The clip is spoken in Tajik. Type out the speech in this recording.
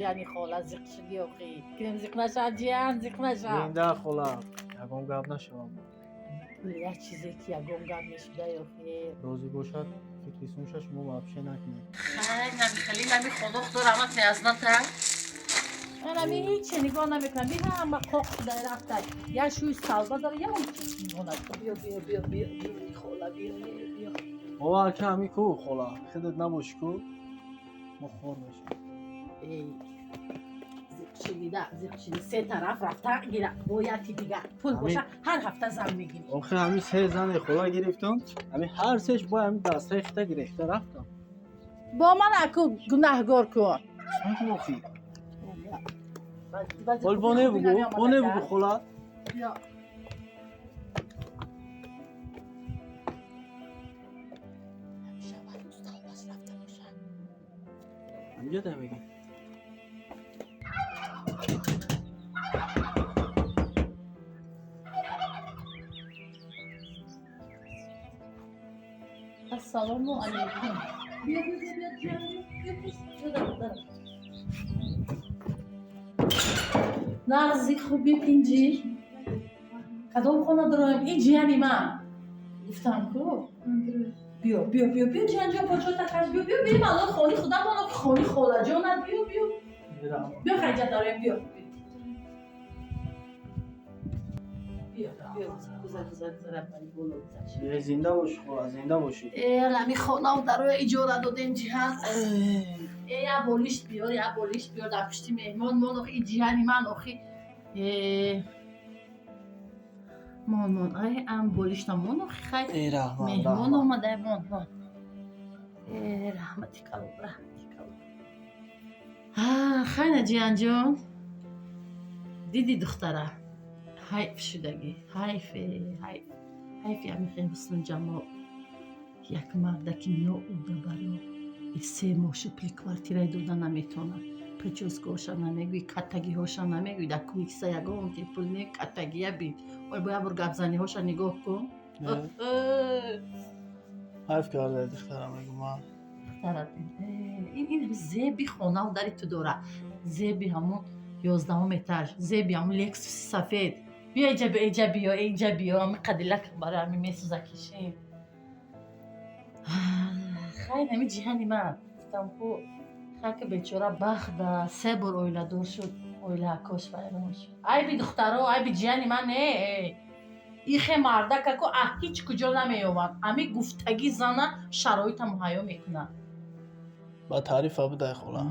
Ҷияни хола зиқ шуди охи. Кирем зиқ наша, ҷиян, зиқ наша. Зинда хола, ягон гап нашавам. Пули як чизе ки ягон гап мешуда охи. Розӣ бошад, фикри сумша шумо вообще накунед. Хай, намихали нами хона, худо раҳмат меазната. Анами ҳиче нигоҳ намекунам. Би ҳама қоқ шуда рафта. Я шӯи салба дора, я он чиз нигоҳ накунам. Биё, биё, биё, биё, биё, хола, биё, биё, биё. Бовар ки ҳами ку хола, худат набошӣ ку, мо хор мешавем. Эй, зиқ шидида, зиқ шиди, се тараф рафта гира, бояд дига пул боша, ҳар ҳафта зан мегирӣ. Охир ҳами се зане хола гирифтам, ҳами ҳар сеш бо ҳами дастаи хита гирехта рафтам. Бо ман аку гунаҳгор кун. Чӣ охи? Ҳол бо не бугу, бо не бугу хола. Биё. Шавад усталбаш рафта бошад. Ҳамиҷа да мегӣ. Ассалому алайкум. Биё, биё, биё, биё, ҷиян, биё, биё, биё, дар, дар. Нағзи хуби пинҷӣ. Кадом хона дороем? Ин ҷияни ман. Гуфтам ку. Биё, биё, биё, биё, ҷиянҷон, почота каш, биё, биё, биё, ман хони худам, ман хони холаҷонат, биё, биё. Биё, хайҷа дороем, биё. Биё, биё, гузар, гузар, гузар, аввали боло гузар. Э, зинда бошӣ хола, зинда бошӣ. Э, ами хонау дароя иҷора додем ҷиҳан. Э, я болишт биёр, я болишт биёр дар пушти меҳмон. Мон охи, ҷиҳани ман охи. Э, мон, мон, ай, ам болишта мон охи, хай. Э, раҳмат, Меҳмон раҳмат. омада, мон, мон. Э, раҳмати калон, раҳмати калон. А, хайна ҷиҳанҷон. Диди духтара. Ҳайф шудагӣ, ҳайф, э, ҳайф. Ҳайфи ҳамин ҳусну ҷамол. Як мардаки ноудабаро се моҳ шуд пули квартираи дода наметавонад. Прическаоша намегӯй, каттагиҳоша намегӯй, дар куникса ягон ки пул не, каттагия бин. Ой, бо як бор гапзаниҳоша нигоҳ кун. Э, ҳайф карда духтара мегӯ ман. Духтара бин. Э, ин зеби хонаву дари ту дора. Зеби ҳамун 11-ум этаж, зеби ҳамун лексуси сафед. Биё иҷа, биё, иҷа биё, иҷа биё, ҳамин қадилак барои ҳамин месӯза кишин. Хай, ҳамин ҷиҳани ман. Гуфтам ку, хай ки бечора бахта се бор оиладор шуд, оилаакош вайрон шуд. Айби духтаро, айби ҷиҳани ман не. Ихе мардака ку а ҳеҷ куҷо намеёбанд. Ами гуфтагӣ зана шароита муҳайё мекунад. Ба таърифа будай хола.